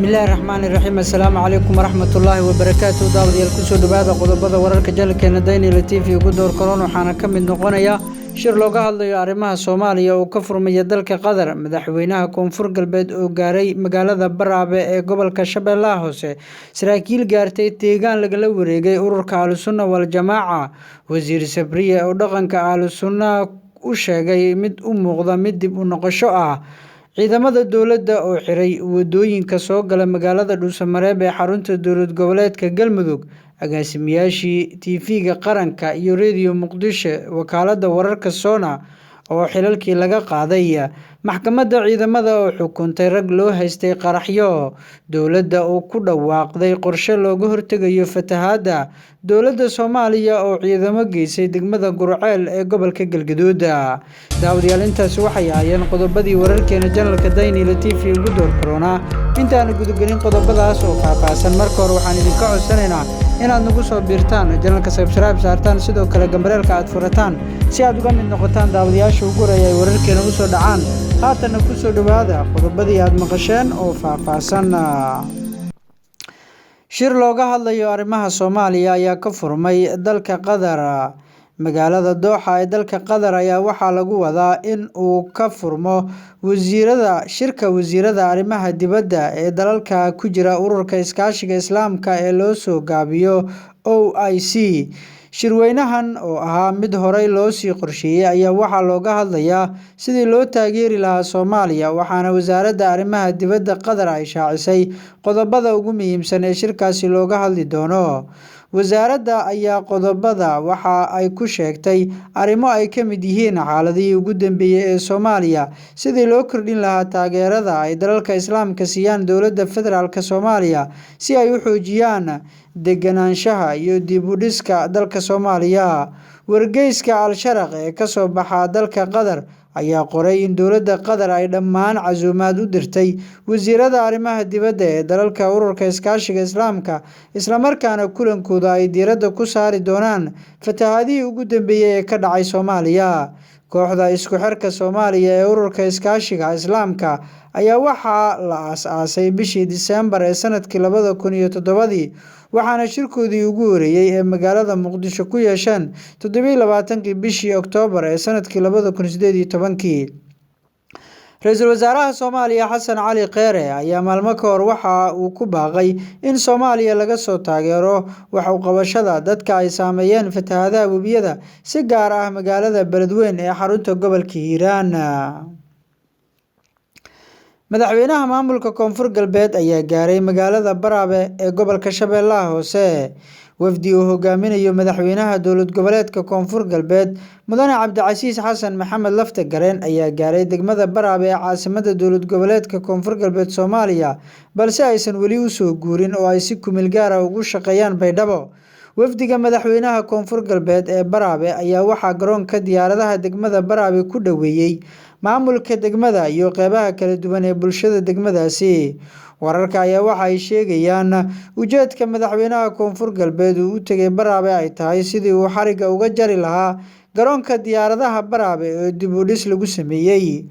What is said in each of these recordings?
Bismillaahi raxmaani raxiim. Assalaamu calaykum waraxmatullaahi wabarakaatu. Daawadayaal, kusoo dhowaada qodobada wararka jalkeena Daynila TV ugu door karoon. Waxaana ka mid noqonaya shir looga hadlayo arrimaha Soomaaliya oo ka furmaya dalka Qatar, madaxweynaha Koonfur Galbeed oo gaaray magaalada Baraabe ee gobolka Shabeellaha Hoose, saraakiil gaartay deegaan lagala wareegay ururka Ahlusunna wal-Jamaaca, wasiir Sabriye oo dhaqanka Ahlusunna u sheegay mid u muuqda mid dib u noqosho ah, ciidamada dowladda oo xiray wadooyinka soo gala magaalada Dhuusamareeb ee xarunta dowlad goboleedka Galmudug, agaasimayaashii TV-ga qaranka iyo Radio Muqdisho, wakaaladda wararka Sona oo xilalkii laga qaaday, maxkamadda ciidamada oo xukuntay rag loo haystay qaraxyo, dowladda oo ku dhawaaqday qorshe looga hortegayo fatahaadda, dowladda Soomaaliya oo ciidamo geysay degmada Gurceel ee gobolka Galgaduud. Daawadayaal, intaasi waxay ahaayeen qodobadii wararkeena janalka Daynila TV ugu door karoonaa. Intaanu gudagelin qodobadaas oo faahfaahsan, marka hore waxaan idinka codsanaynaa inaad nagu soo biirtaan janalka, subscribe saartaan, sidoo kale gambareelka aad furataan si aad uga mid noqotaan daawadayaasha ugu horeeya ay wararkeena u soo dhacaan. Haatanna ku soo dhowaada qodobadii aad maqasheen oo faahfaahsan. Shir looga hadlayo arrimaha Soomaaliya ayaa ka furmay dalka Qatar. Magaalada Dooxa ee dalka Qatar ayaa waxaa lagu wadaa in uu ka furmo wasiirada shirka wasiirada arrimaha dibadda ee dalalka ku jira ururka iskaashiga Islaamka ee loo soo gaabiyo OIC. Shirweynahan oo ahaa mid horey loo sii qorsheeyay ayaa waxaa looga hadlayaa sidii loo taageeri lahaa Soomaaliya, waxaana wasaaradda arrimaha dibadda Qatar ay shaacisay qodobada ugu muhiimsan ee shirkaasi looga hadli doono. Wasaaradda ayaa qodobada waxa ay ku sheegtay arrimo ay ka mid yihiin xaaladihii ugu dambeeyay ee Soomaaliya, sidii loo kordhin lahaa taageerada ay dalalka Islaamka siiyaan dowladda federaalk Soomaaliya si ay u xoojiyaan deganaanshaha iyo dib u dhiska dalka Soomaaliya. Wargeyska Al-Sharaq ee ka soo baxa dalka Qatar ayaa qoray in dowladda Qatar ay dhammaan casuumaad u dirtay wasiirada arrimaha dibadda ee dalalka ururka iskaashiga Islaamka, islamarkaana kulankooda ay diiradda ku saari doonaan fatahaadihii ugu dambeeyay ee ka dhacay Soomaaliya. Kooxda isku xirka Soomaaliya ee ururka iskaashiga Islaamka ayaa waxaa la aas-aasay bishii Diseembar ee sanadkii 2007-dii, waxaana shirkoodii ugu horeeyay ee magaalada Muqdisho ku yeesheen 27-kii bishii Oktoobar ee sanadkii 2018-kii. Ra-iisul wasaaraha Soomaaliya Xasan Cali Kheyre ayaa maalmo ka hor waxa uu ku baaqay in Soomaaliya laga soo taageero wax u qabashada dadka ay saameeyeen fatahaadaha webiyada, si gaar ah magaalada Beledweyne ee xarunta gobolka Hiiraan. Madaxweynaha maamulka Koonfur Galbeed ayaa gaaray magaalada Baraabe ee gobolka Shabeellaha Hoose. Wafdi uu hogaaminayo madaxweynaha dowlad goboleedka Koonfur Galbeed Mudane Cabdicasiis Xasan Maxamed Lafte Gareen ayaa gaaray degmada Baraabe ee caasimadda dowlad goboleedka Koonfur Galbeed Soomaaliya, balse aysan weli u soo guurin oo ay si kumeel gaar ah ugu shaqeeyaan Baydhabo. Wafdiga madaxweynaha Koonfur Galbeed ee Baraabe ayaa waxaa garoonka diyaaradaha degmada Baraabe ku dhoweeyay maamulka degmada iyo qeybaha kala duwan ee bulshada degmadaasi. Wararka ayaa waxa ay sheegayaan ujeedka madaxweynaha Koonfur Galbeed uu u tegay Baraabe ay tahay sidii uu xarigga uga jari lahaa garoonka diyaaradaha Baraabe oo dib u dhis lagu sameeyay.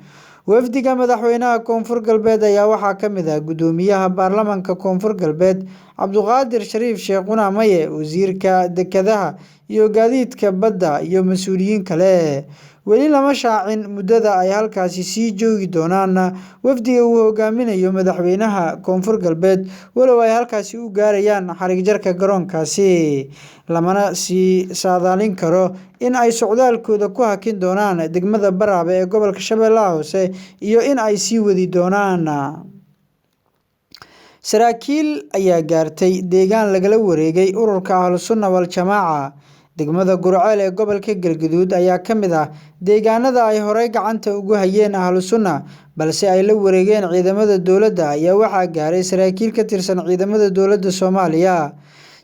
Wafdiga madaxweynaha Koonfur Galbeed ayaa waxaa ka mid ah guddoomiyaha baarlamaanka Koonfur Galbeed Cabduqaadir Shariif Sheekh Cunamaye, wasiirka dekedaha iyo gaadiidka badda iyo mas'uuliyiin kale. Weli lama shaacin muddada ay halkaasi sii joogi doonaan wafdiga uu hogaaminayo madaxweynaha Koonfur Galbeed, walow ay halkaasi u gaarayaan xarig jarka garoonkaasi. Lamana sii saadaalin karo in ay socdaalkooda ku hakin doonaan degmada Baraabe ee gobolka Shabeellaha Hoose iyo in ay sii wadi doonaan. Saraakiil ayaa gaartay deegaan lagala wareegay ururka Ahlusunna wal-Jamaaca. Degmada Gurceel ee gobolka Galgaduud ayaa ka mid ah deegaanada ay horey gacanta ugu hayeen Ahlusunna, balse ay la wareegeen ciidamada dowladda ayaa waxaa gaaray saraakiil ka tirsan ciidamada dowladda Soomaaliya.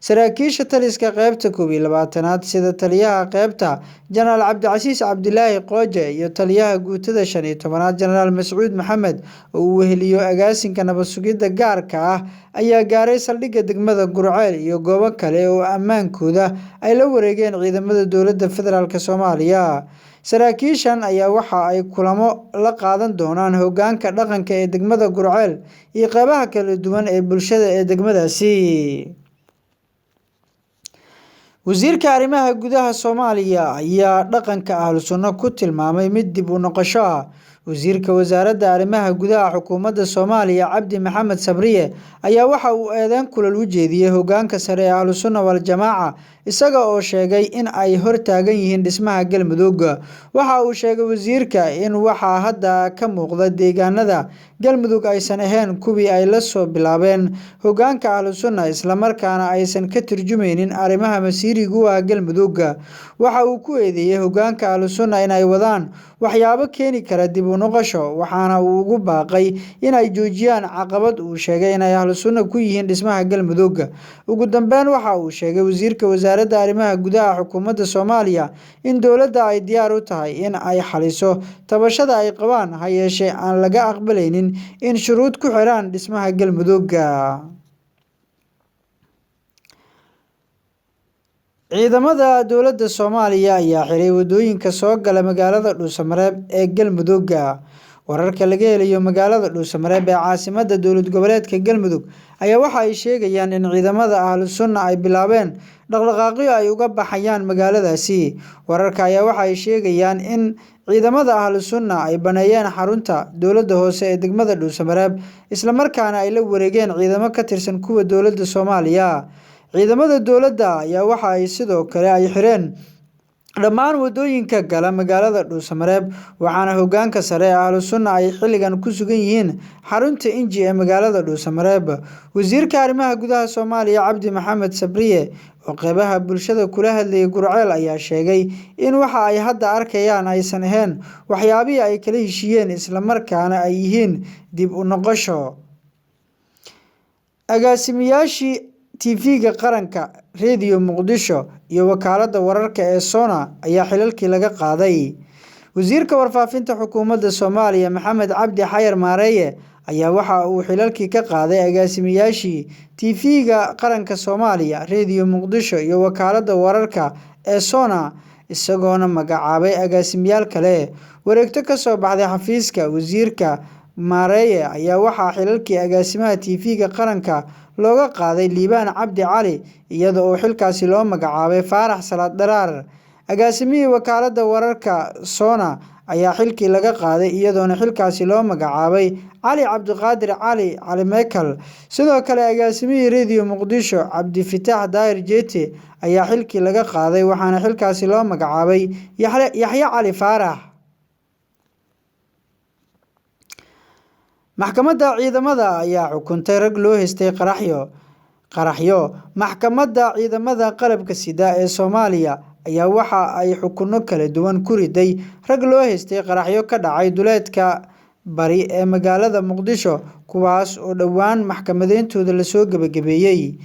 Saraakiisha taliska qeybta 21-aad sida taliyaha qeybta Jenaraal Cabdicasiis Cabdilaahi Qooje iyo taliyaha guutada 15-aad Jenaraal Mascuud Maxamed oo uu weheliyo agaasinka nabad sugidda gaarka ah ayaa gaaray saldhigga degmada Gurceel iyo goobo kale oo ammaankooda ay la wareegeen ciidamada dowladda federaalk Soomaaliya. Saraakiishan ayaa waxa ay kulamo la qaadan doonaan hoggaanka dhaqanka ee degmada Guriceel iyo qeybaha kala duwan ee bulshada ee degmadaasi. Wasiirka Arrimaha Gudaha Soomaaliya ayaa dhaqanka Ahlu Sunna ku tilmaamay mid dib u noqosho ah. Wasiirka Wasaaradda Arrimaha Gudaha Xukuumadda Soomaaliya Cabdi Maxamed Sabriye ayaa waxa uu eedeyn kulul u jeediyay hoggaanka sare ee Ahlu Sunna wal Jamaaca, isaga oo sheegay in ay hortaagan yihiin dhismaha Galmudug. Waxa uu sheegay wasiirka in waxa hadda ka muuqda deegaanada Galmudug aysan ahayn kuwii ay la soo bilaabeen hoggaanka Ahlu Sunna, isla markaana aysan ka turjumaynin arrimaha masiiriga u ah Galmudug. Waxa uu ku eedeeyay hoggaanka Ahlu Sunna in ay wadaan waxyaabo keeni kara dib u noqosho, waxaana uu ugu baaqay in ay joojiyaan caqabad uu sheegay in ay Ahlu Sunna ku yihiin dhismaha Galmudug. Ugu dambeyn, waxa uu sheegay wasiirka Wasaaradda Arrimaha Gudaha Xukuumadda Soomaaliya in dowladda ay diyaar u tahay in ay xalliso tabashada ay qabaan, ha yeeshee aan laga aqbalaynin in shuruud ku xiraan dhismaha Galmudug. Ciidamada dowladda Soomaaliya ayaa xiray wadooyinka soo gala magaalada Dhuusamareeb ee Galmudug. Wararka laga helayo magaalada Dhuusamareeb ee caasimadda dowlad goboleedka Galmudug ayaa waxa ay sheegayaan in ciidamada Ahlu Sunna ay bilaabeen dhaqdhaqaaqyo ay uga baxayaan magaaladaasi. Wararka ayaa waxa ay sheegayaan in ciidamada Ahlu Sunna ay baneeyeen xarunta dowladda hoose ee degmada Dhuusamareeb, isla markaana ay la wareegeen ciidamo ka tirsan kuwa dowladda Soomaaliya. Ciidamada dowladda ayaa waxa ay sidoo kale ay xireen dhammaan wadooyinka gala magaalada Dhuusamareeb, waxaana hoggaanka sare ee Ahlu Sunna ay xilligan ku sugan yihiin xarunta Inji ee magaalada Dhuusamareeb. Wasiirka Arrimaha Gudaha Soomaaliya Cabdi Maxamed Sabriye oo qeybaha bulshada kula hadlayay Guriceel ayaa sheegay in waxa ay hadda arkayaan aysan ahayn waxyaabihii ay kala heshiiyeen, isla markaana ay yihiin dib u noqosho. Agaasimayaashii TV-ga Qaranka, Radio Muqdisho iyo Wakaaladda Wararka ee SONA ayaa xilalkii laga qaaday. Wasiirka Warfaafinta Xukuumadda Soomaaliya Maxamed Cabdi Xayir Maareeye ayaa waxa uu xilalkii ka qaaday agaasimayaashii TV-ga Qaranka Soomaaliya, Radio Muqdisho iyo Wakaaladda Wararka ee SONA, isagoona magacaabay agaasimayaal kale. Wareegto ka soo baxday xafiiska wasiirka Maareeye ayaa waxaa xilalkii agaasimaha TV-ga Qaranka looga qaaday Liibaan Cabdi Cali, iyada oo xilkaasi loo magacaabay Faarax Salaad Daraar. Agaasimihii Wakaaladda Wararka SONA ayaa xilkii laga qaaday, iyadoona xilkaasi loo magacaabay Cali Cabdiqaadir Cali Cali Michael. Sidoo kale, agaasimihii Radio Muqdisho Cabdifataax Daahir Jeete ayaa xilkii laga qaaday, waxaana xilkaasi loo magacaabay Yaxye Cali Faarax. Maxkamadda ciidamada ayaa xukuntay rag loo haystay qaraxyo. Maxkamadda Ciidamada Qalabka Sida ee Soomaaliya ayaa waxa ay xukunno kala duwan ku riday rag loo haystay qaraxyo ka dhacay duleedka bari ee magaalada Muqdisho, kuwaas oo dhowaan maxkamadeyntooda lasoo gabagabeeyay.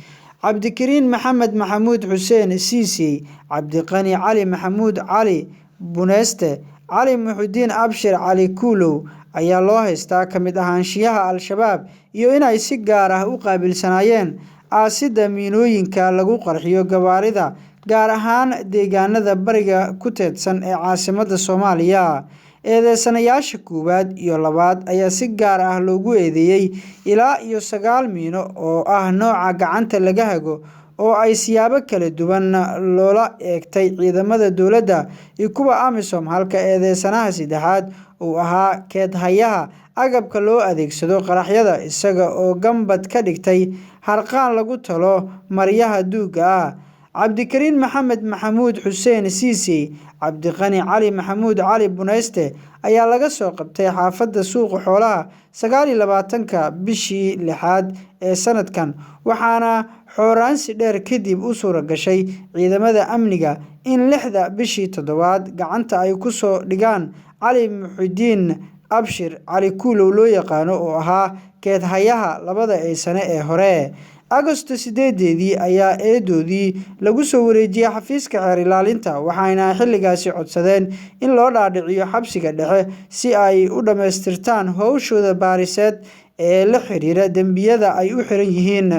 Cabdikariin Maxamed Maxamuud Xuseen Siisi, Cabdiqani Cali Maxamuud Cali Buneyste, Cali Muxudiin Abshir Cali Kuulow ayaa loo haystaa ka mid ahaanshiyaha Al-shabaab iyo in ay si gaar ah u qaabilsanaayeen aasidda miinooyinka lagu qarxiyo gawaarida, gaar ahaan deegaanada bariga ku teedsan ee caasimadda Soomaaliya. Eedeysanayaasha koowaad iyo labaad ayaa si gaar ah loogu eedeeyay ilaa iyo 9 miino oo ah nooca gacanta laga hago oo ay siyaabo kala duwan loola eegtay ciidamada dowladda iyo kuwa AMISOM, halka eedeysanaha saddexaad uu ahaa keedhayaha agabka loo adeegsado qaraxyada, isaga oo gambad ka dhigtay harqaan lagu talo maryaha duugga ah. Cabdikariin Maxamed Maxamuud Xuseen Siisi, Cabdiqani Cali Maxamuud Cali Buneyste ayaa laga soo qabtay xaafadda Suuqa Xoolaha 29-ka bishii lixaad ee sanadkan, waxaana xooraansi dheer kadib u suura gashay ciidamada amniga in 6da bishii toddobaad gacanta ay ku soo dhigaan Cali Muxudiin Abshir Cali Kuulow loo yaqaano oo ahaa keedhayaha labada eeysane ee hore. Agosto 8-deedii ayaa eedoodii lagu soo wareejiyay xafiiska xeer ilaalinta, waxaana xilligaasi codsadeen in loo dhaadhiciyo xabsiga dhexe si ay u dhammaystirtaan howshooda baariseed ee la xiriira dembiyada ay u xiran yihiin.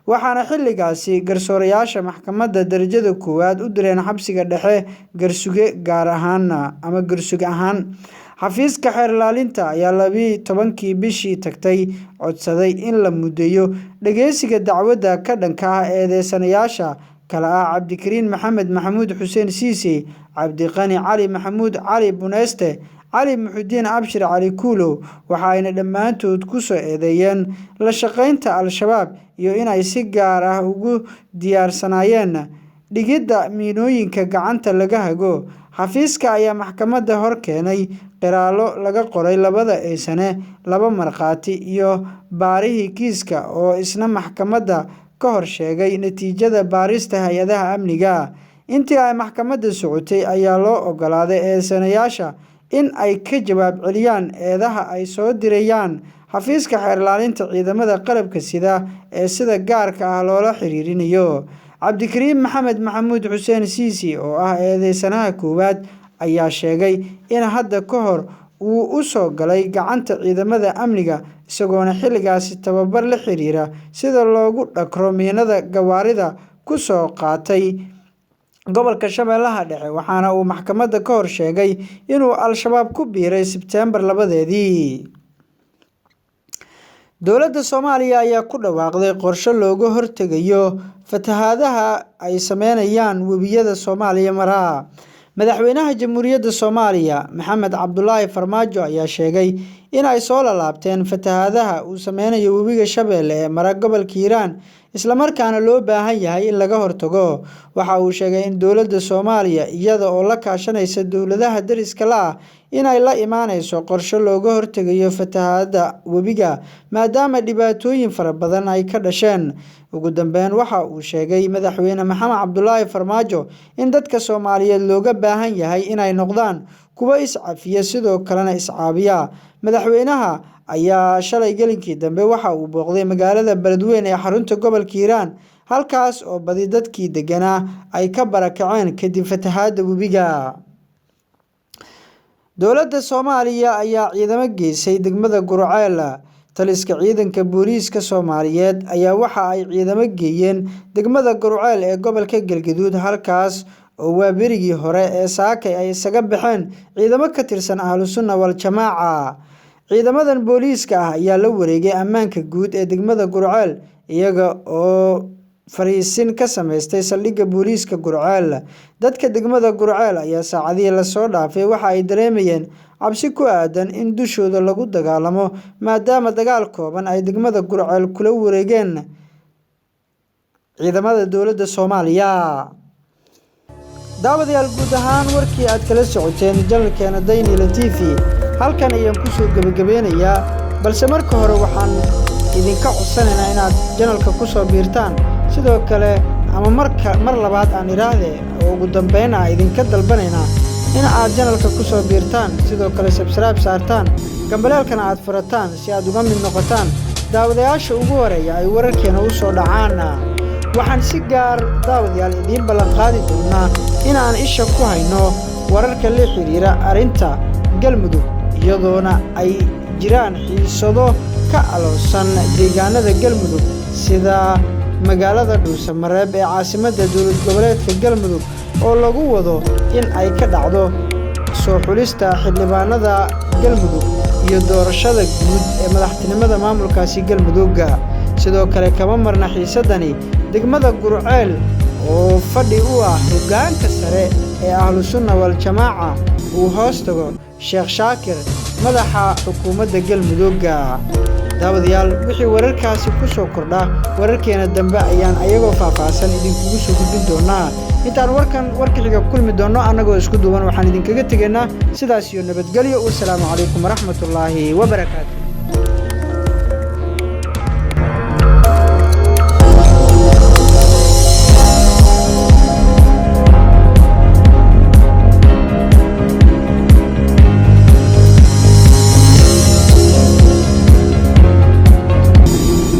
Waxaana xilligaasi garsoorayaasha maxkamadda darajada koowaad u direen xabsiga dhexe Garsuge gaar ahaan ama Garsuge ahaan. Xafiiska xeer ilaalinta ayaa 12-kii bishii tagtay codsaday in la muddeeyo dhageysiga dacwadda ka dhanka ah eedeysanayaasha kala ah Cabdikariin Maxamed Maxamuud Xuseen Siisi, Cabdiqani Cali Maxamuud Cali Buneyste, Cali Muxudiin Abshir Cali Kuulow. Waxa ayna dhammaantood ku soo eedeeyeen la shaqeynta Al-Shabaab iyo in ay si gaar ah ugu diyaarsanaayeen dhigidda miinooyinka gacanta laga hago. Xafiiska ayaa maxkamadda hor keenay qiraallo laga qoray labada eedeysane, laba markhaati iyo baarihii kiiska oo isna maxkamadda ka hor sheegay natiijada baarista hay'adaha amniga. Intii ay maxkamadda socotay ayaa loo oggolaaday eedeysanayaasha in ay ka jawaab celiyaan eedaha ay soo dirayaan xafiiska xeer ilaalinta ciidamada qalabka sida ee sida gaarka ah loola xiriirinayo. Cabdikariin Maxamed Maxamuud Xuseen Siisi oo ah eedeysanaha koowaad ayaa sheegay in hadda ka hor uu u soo galay gacanta ciidamada amniga, isagoona xilligaasi tababar la xiriira sida loogu dhakro miinada gawaarida ku soo qaatay gobolka Shabeellaha Dhexe. Waxaana uu maxkamadda ka hor sheegay inuu Al-Shabaab ku biiray Sebteembar 2-deedii. Dowladda Soomaaliya ayaa ku dhawaaqday qorshe looga hortagayo fatahaadaha ay saameynayaan webiyada Soomaaliya mara. Madaxweynaha Jamhuuriyadda Soomaaliya Maxamed Cabdulaahi Farmaajo ayaa sheegay in ay soo laalaabteen fatahaadaha uu saameynayo webiga Shabeelle ee mara gobolka Hiiraan, isla markaana loo baahan yahay in laga hortago. Waxa uu sheegay in dowladda Soomaaliya iyada oo la kaashanaysa dowladaha deriska la ah in ay la imaaneyso qorshe looga hortagayo fatahaadda webiga, maadaama dhibaatooyin fara badan ay ka dhasheen. Ugu dambeyn, waxa uu sheegay Madaxweyne Maxamed Cabdulaahi Farmaajo in dadka Soomaaliyeed looga baahan yahay inay noqdaan kuwo is cafiya sidoo kalena is caawiya. Madaxweynaha ayaa shalay gelinkii dambe waxa uu booqday magaalada Beledweyne ee xarunta gobolka Hiiraan, halkaas oo badi dadkii deganaa ay ka barakaceen kadib fatahaadda webiga. Dowladda Soomaaliya ayaa ciidamo geysay degmada Gurceel. Taliska ciidanka booliiska Soomaaliyeed ayaa waxa ay ciidamo geeyeen degmada Gurceel ee gobolka Galgaduud, halkaas oo waaberigii hore ee Saakay ay isaga baxeen ciidamo ka tirsan Ahlu Sunna wal Jamaaca. Ciidamadan booliiska ah ayaa la wareegay ammaanka guud ee degmada Gurceel, iyaga oo fariisin ka sameystay saldhigga booliiska Gurceel. Dadka degmada Gurceel ayaa saacadihii la soo dhaafay waxa ay dareemayeen cabsi ku aaddan in dushooda lagu dagaalamo, maadaama dagaal kooban ay degmada Gurceel kula wareegeen ciidamada dowladda Soomaaliya. Daawadayaal, guud ahaan warkii aad kala socoteen janalkeena Daynila TV halkan ayaan ku soo gabagabeynayaa, balse marka hore waxaan idinka codsanaynaa inaad janalka ku soo biirtaan, sidoo kale ama marka mar labaad aan idhaahde oo ugu dambeyn ah idinka dalbanaynaa in aad janalka ku soo biirtaan, sidoo kale subscribe saartaan, gambaleelkana aad furataan si aad uga mid noqotaan daawadayaasha ugu horeeya ay wararkeena u soo dhacaan. Waxaan si gaar daawadayaal idiin ballan qaadi doonaa in aan isha ku hayno wararka la xiriira arrinta Galmudug, iyadoona ay jiraan xiisado ka aloosan deegaanada Galmudug sida magaalada Dhuusamareeb ee caasimadda dowlad goboleedka Galmudug oo lagu wado in ay ka dhacdo soo xulista xildhibaanada Galmudug iyo doorashada guud ee madaxtinimada maamulkaasi Galmudug. Sidoo kale kama marna xiisadani degmada Gurceel oo fadhi u ah hoggaanka sare ee Ahlu Sunna wal Jamaaca uu hoos tago Sheekh Shaakir, madaxa xukuumadda Galmudug. Daawadayaal, wixii wararkaasi ku soo kordha wararkeena dambe ayaan ayagoo faahfaahsan idinkugu soo gudbin doonaa. Intaan warkan warka xiga kulmi doonno annagoo isku duuban, waxaan idinkaga tegaynaa sidaas iyo nabadgelyo. Wasalaamu calaykum waraxmatullaahi wabarakaatu.